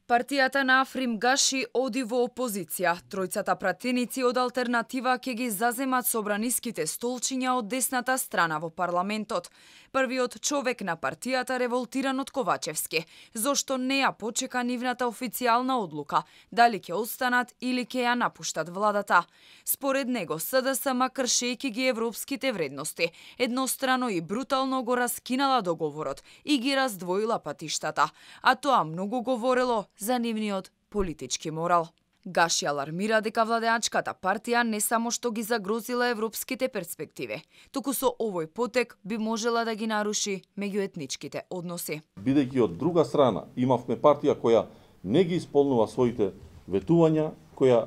Партијата на Африм Гаши оди во опозиција. Тројцата пратеници од алтернатива ќе ги заземат собраниските столчиња од десната страна во парламентот. Првиот човек на партијата револтиран од Ковачевски, зошто не ја почека нивната официјална одлука, дали ќе останат или ќе ја напуштат владата. Според него, СДСМ кршејќи ги европските вредности, еднострано и брутално го раскинала договорот и ги раздвоила патиштата, а тоа многу говорело за нивниот политички морал. Гаши алармира дека владеачката партија не само што ги загрозила европските перспективи, туку со овој потек би можела да ги наруши меѓуетничките односи. Бидејќи од друга страна имавме партија која не ги исполнува своите ветувања, која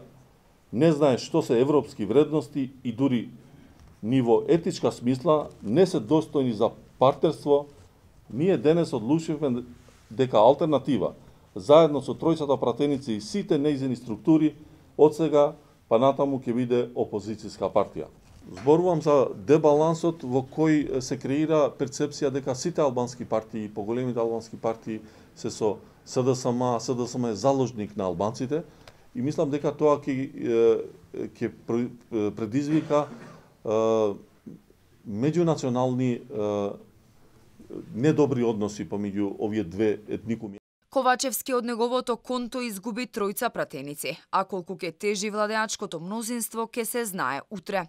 не знае што се европски вредности и дури ниво етичка смисла не се достојни за партнерство, ние денес одлучивме дека алтернатива заедно со тројцата пратеници и сите нејзини структури, од сега па натаму ќе биде опозицијска партија. Зборувам за дебалансот во кој се креира перцепција дека сите албански партии, поголемите албански партии се со СДСМ, а СДСМ е заложник на албанците и мислам дека тоа ќе предизвика меѓунационални недобри односи помеѓу овие две етникуми. Ковачевски од неговото конто изгуби тројца пратеници, а колку ќе тежи владеачкото мнозинство ќе се знае утре.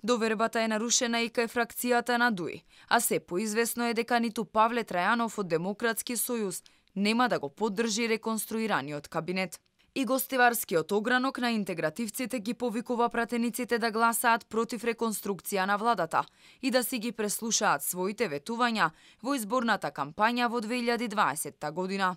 Довербата е нарушена и кај фракцијата на ДУИ, а се поизвестно е дека ниту Павле Трајанов од Демократски сојуз нема да го поддржи реконструираниот кабинет. И гостиварскиот огранок на интегративците ги повикува пратениците да гласаат против реконструкција на владата и да си ги преслушаат своите ветувања во изборната кампања во 2020 година.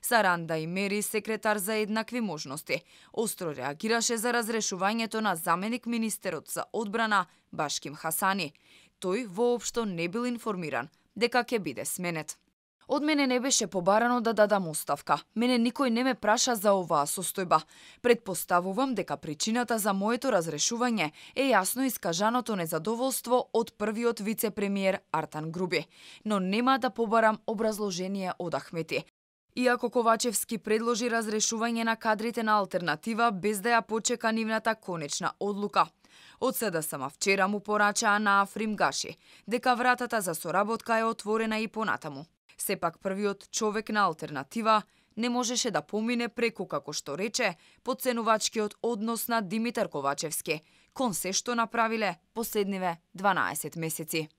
Саранда и Мери, секретар за еднакви можности, остро реагираше за разрешувањето на заменик министерот за одбрана Башким Хасани. Тој воопшто не бил информиран дека ќе биде сменет. Од мене не беше побарано да дадам оставка. Мене никој не ме праша за оваа состојба. Предпоставувам дека причината за моето разрешување е јасно искажаното незадоволство од првиот вице-премиер Артан Груби, но нема да побарам образложение од Ахмети. Иако Ковачевски предложи разрешување на кадрите на алтернатива без да ја почека нивната конечна одлука. Од СДСМ вчера му порачаа на Африм Гаши дека вратата за соработка е отворена и понатаму. Сепак првиот човек на алтернатива не можеше да помине преку, како што рече, потценувачкиот однос на Димитар Ковачевски, кон се што направиле последниве 12 месеци.